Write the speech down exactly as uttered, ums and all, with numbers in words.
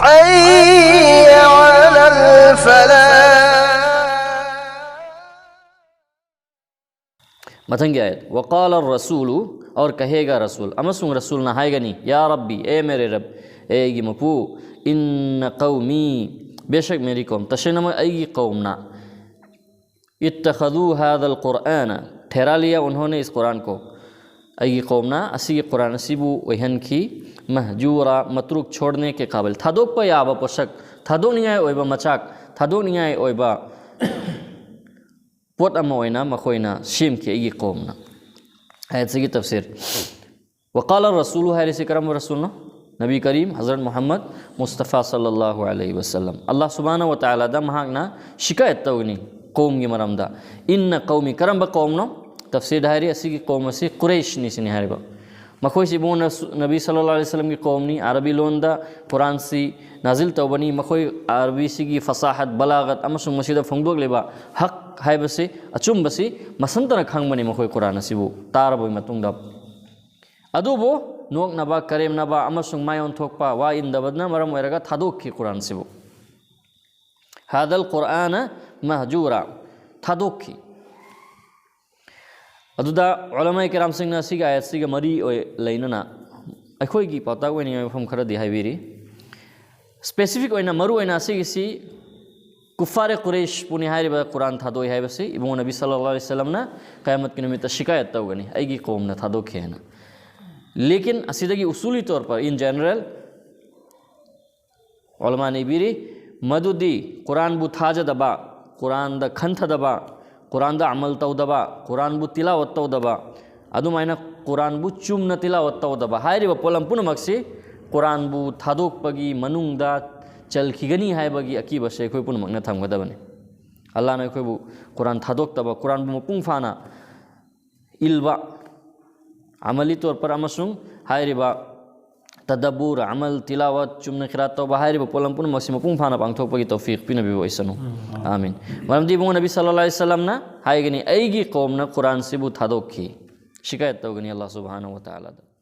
حي على الفلاح. ꯃꯊꯪꯒꯤ ꯑꯥꯌꯠ, وقال الرسول, और कहेगा रसूल, ꯑꯃꯁꯨꯡ ꯔꯁꯨꯜꯅ ꯍꯥꯏꯒꯅꯤ, يا رب, ꯑꯦ ꯃꯦꯔꯦ ꯔꯕ, ꯑꯦ ꯑꯩꯒꯤ ꯃꯄꯨ, إن قومي, बेशक मेरी कौम, ꯇꯁꯦꯡꯅꯃꯛ ꯑꯩꯒꯤ ꯀꯧꯝꯅ, اتخذوا هذا القرآن, ठहरा लिया उन्होंने इस कुरान को, ꯑꯩꯒꯤ ꯀꯧꯝꯅ ꯑꯁꯤꯒꯤ ꯀꯨꯔꯥꯟ ꯑꯁꯤꯕꯨ ꯑꯣꯏꯍꯟꯈꯤ, مهجورا, متروك, छोड़ने के काबिल, ꯊꯥꯗꯣꯛꯄ ꯌꯥꯕ ꯄꯣꯠꯁꯛ, ꯊꯥꯗꯣꯛꯅꯤꯡꯉꯥꯏ ꯑꯣꯏꯕ ꯃꯆꯥꯛ, ꯊꯥꯗꯣꯛꯅꯤꯡꯉꯥꯏ ꯑꯣꯏꯕ ꯄꯣꯠ ꯑꯃ ꯑꯣꯏꯅ ꯃꯈꯣꯏꯅ ꯁꯦꯝꯈꯤ ꯑꯩꯒꯤ ꯀꯧꯝꯅ꯫ ꯑꯥꯌꯠꯁꯤꯒꯤ ꯇꯐꯁꯤꯔ꯫ وقال الرسول ꯍꯥꯏꯔꯤꯁꯤ ꯀꯔꯝꯕ ꯔꯁꯨꯜꯅꯣ? ꯅꯕꯤ ꯀꯔꯤꯝ ꯍꯖꯔꯠ ꯃꯨꯍꯝꯃꯗ ꯃꯨꯁꯇꯐꯥ ꯁꯜꯂꯜꯂꯥꯍꯨ ꯑꯂꯩꯍꯤ ꯋꯁꯜꯂꯝ꯫ ꯑꯜꯂꯥꯍ ꯁꯨꯕꯍꯥꯅꯍꯨ ꯋ ꯇꯥꯂꯥꯗ ꯃꯍꯥꯛꯅ ꯁꯤꯀꯥꯌꯠ ꯇꯧꯒꯅꯤ ꯀꯧꯝꯒꯤ ꯃꯔꯝꯗ꯫ إن قومي, ꯀꯔꯝꯕ ꯀꯧꯝꯅꯣ? ꯇꯐꯁꯤꯔꯗ ꯍꯥꯏꯔꯤ, ꯑꯁꯤꯒꯤ ꯀꯧꯝ ꯑꯁꯤ ꯀꯨꯔꯩꯁꯅꯤ ꯁꯤꯅꯤ ꯍꯥꯏꯔꯤꯕ꯫ ꯃꯈꯣꯏꯁꯤ ꯏꯕꯨꯡꯉꯣ ꯅꯁꯨ-, ꯅꯕꯤ ꯁꯜꯂꯜꯂꯥꯍꯨ ꯑꯂꯩꯍꯤ ꯋꯁꯜꯂꯝꯒꯤ ꯀꯧꯝꯅꯤ, ꯑꯔꯕꯤ ꯂꯣꯟꯗ ꯀꯨꯔꯥꯟꯁꯤ ꯅꯥꯖꯤꯜ ꯇꯧꯕꯅꯤ꯫ ꯃꯈꯣꯏ ꯑꯔꯕꯤꯁꯤꯒꯤ ꯐꯁꯥꯍꯠ, ꯕꯂꯥꯒꯠ ꯑꯃꯁꯨꯡ ꯃꯁꯤꯗ ꯐꯣꯡꯗꯣꯛꯂꯤꯕ ꯍꯛ ꯍꯥꯏꯕꯁꯤ, ꯑꯆꯨꯝꯕꯁꯤ ꯃꯁꯟꯇꯅ ꯈꯪꯕꯅꯤ ꯃꯈꯣꯏ ꯀꯨꯔꯥꯟ ꯑꯁꯤꯕꯨ ꯇꯥꯔꯕ ꯃꯇꯨꯡꯗ꯫ ꯑꯗꯨꯕꯨ ꯅꯣꯛꯅꯕ, ꯀꯔꯦꯝꯅꯕ ꯑꯃꯁꯨꯡ ꯃꯥꯏ ꯑꯣꯟꯊꯣꯛꯄ, ꯋꯥ ꯏꯟꯗꯕꯅ ꯃꯔꯝ ꯑꯣꯏꯔꯒ ꯊꯥꯗꯣꯛꯈꯤ ꯀꯨꯔꯥꯟꯁꯤꯕꯨ꯫ هذا القرآن مهجورا, ꯊꯥꯗꯣꯛꯈꯤ꯫ ꯑꯗꯨꯗ ꯎꯂꯃꯥꯏ ꯀꯔꯥꯝꯁꯤꯡꯅ ꯁꯤꯒꯤ ꯑꯥꯌꯠꯁꯤꯒ ꯃꯔꯤ ꯑꯣꯏ ꯂꯩꯅꯅ ꯑꯩꯈꯣꯏꯒꯤ ꯄꯥꯎꯇꯥꯛ ꯑꯣꯏꯅꯤꯡꯉꯥꯏ ꯃꯐꯝ ꯈꯔꯗꯤ ꯍꯥꯏꯕꯤꯔꯤ꯫ ꯁ꯭ꯄꯦꯁꯤꯐꯤꯛ ꯑꯣꯏꯅ, ꯃꯔꯨ ꯑꯣꯏꯅ ꯑꯁꯤꯒꯤꯁꯤ ꯀꯨꯐꯥꯔꯦ ꯀꯨꯔꯩꯁꯄꯨꯅꯤ ꯍꯥꯏꯔꯤꯕ ꯀꯨꯔꯥꯟ ꯊꯥꯗꯣꯛꯏ ꯍꯥꯏꯕꯁꯤ ꯏꯕꯨꯡꯉꯣ ꯅꯕꯤ ꯁꯜꯂꯜꯂꯥꯍꯨ ꯑꯂꯩꯍꯤ ꯋꯁꯜꯂꯝꯅ ꯀꯌꯥꯃꯠꯀꯤ ꯅꯨꯃꯤꯠꯇ ꯁꯤꯀꯥꯌꯠ ꯇꯧꯒꯅꯤ, ꯑꯩꯒꯤ ꯀꯧꯝꯅ ꯊꯥꯗꯣꯛꯈꯤ ꯍꯥꯏꯅ꯫ ꯂꯦꯀꯤꯟ ꯑꯁꯤꯗꯒꯤ ꯎꯁꯨꯂꯤ ꯇꯧꯔ ꯄꯔ, in general, ꯎꯂꯃꯥꯅ ꯏꯕꯤꯔꯤ, ꯃꯗꯨꯗꯤ ꯀꯨꯔꯥꯟꯕꯨ ꯊꯥꯖꯗꯕ, ꯀꯨꯔꯥꯟꯗ ꯈꯟꯊꯗꯕ, ꯀꯨꯔꯥꯟꯗ ꯑꯃꯜ ꯇꯧꯗꯕ, ꯀꯨꯔꯥꯟꯕꯨ ꯇꯤꯂꯥꯋꯠ ꯇꯧꯗꯕ, ꯑꯗꯨꯃꯥꯏꯅ ꯀꯨꯔꯥꯟꯕꯨ ꯆꯨꯝꯅ ꯇꯤꯂꯥꯋꯠ ꯇꯧꯗꯕ ꯍꯥꯏꯔꯤꯕ ꯄꯣꯠꯂꯝ ꯄꯨꯝꯅꯃꯛꯁꯤ ꯀꯨꯔꯥꯟꯕꯨ ꯊꯥꯗꯣꯛꯄꯒꯤ ꯃꯅꯨꯡꯗ ꯆꯜꯈꯤꯒꯅꯤ ꯍꯥꯏꯕꯒꯤ ꯑꯀꯤꯕꯁꯦ ꯑꯩꯈꯣꯏ ꯄꯨꯝꯅꯃꯛꯅ ꯊꯝꯒꯗꯕꯅꯤ꯫ ꯑꯜꯂꯥꯍꯅ ꯑꯩꯈꯣꯏꯕꯨ ꯀꯨꯔꯥꯟ ꯊꯥꯗꯣꯛꯇꯕ, ꯀꯨꯔꯥꯟꯕꯨ ꯃꯄꯨꯡ ꯐꯥꯅ ꯏꯜꯕ, ꯑꯃꯂꯤ ꯇꯧꯔ ꯄꯔ ꯑꯃꯁꯨꯡ ꯍꯥꯏꯔꯤꯕ ꯇꯗꯕꯨꯔ, ꯑꯃꯜ, ꯇꯤꯂꯥꯋꯠ, ꯆꯨꯝꯅ ꯈꯤꯔꯥꯠ ꯇꯧꯕ ꯍꯥꯏꯔꯤꯕ ꯄꯣꯠꯂꯝ ꯄꯨꯝꯅꯃꯛꯁꯤ ꯃꯄꯨꯡ ꯐꯥꯅ ꯄꯥꯡꯊꯣꯛꯄꯒꯤ ꯇꯧꯐꯤꯛ ꯄꯤꯅꯕꯤꯕ ꯑꯣꯏꯁꯅꯨ꯫ ꯎꯝ꯫ ꯑꯥꯃꯤꯟ꯫ ꯃꯔꯝꯗꯤ ꯏꯕꯨꯡꯉꯣ ꯅꯕꯤ ꯁꯜꯂꯜꯂꯥꯍꯨ ꯑꯂꯩꯍꯤ ꯋꯁꯜꯂꯝꯅ ꯍꯥꯏꯒꯅꯤ, "ꯑꯩꯒꯤ ꯀꯧꯝꯅ ꯀꯨꯔꯥꯟꯁꯤꯕꯨ ꯊꯥꯗꯣꯛꯈꯤ"꯫ ꯁꯤꯀꯥꯌꯠ ꯇꯧꯒꯅꯤ ꯑꯜꯂꯥꯍ ꯁꯨꯕꯍꯥꯅꯍꯨ ꯋ ꯇꯥꯂꯥꯗ꯫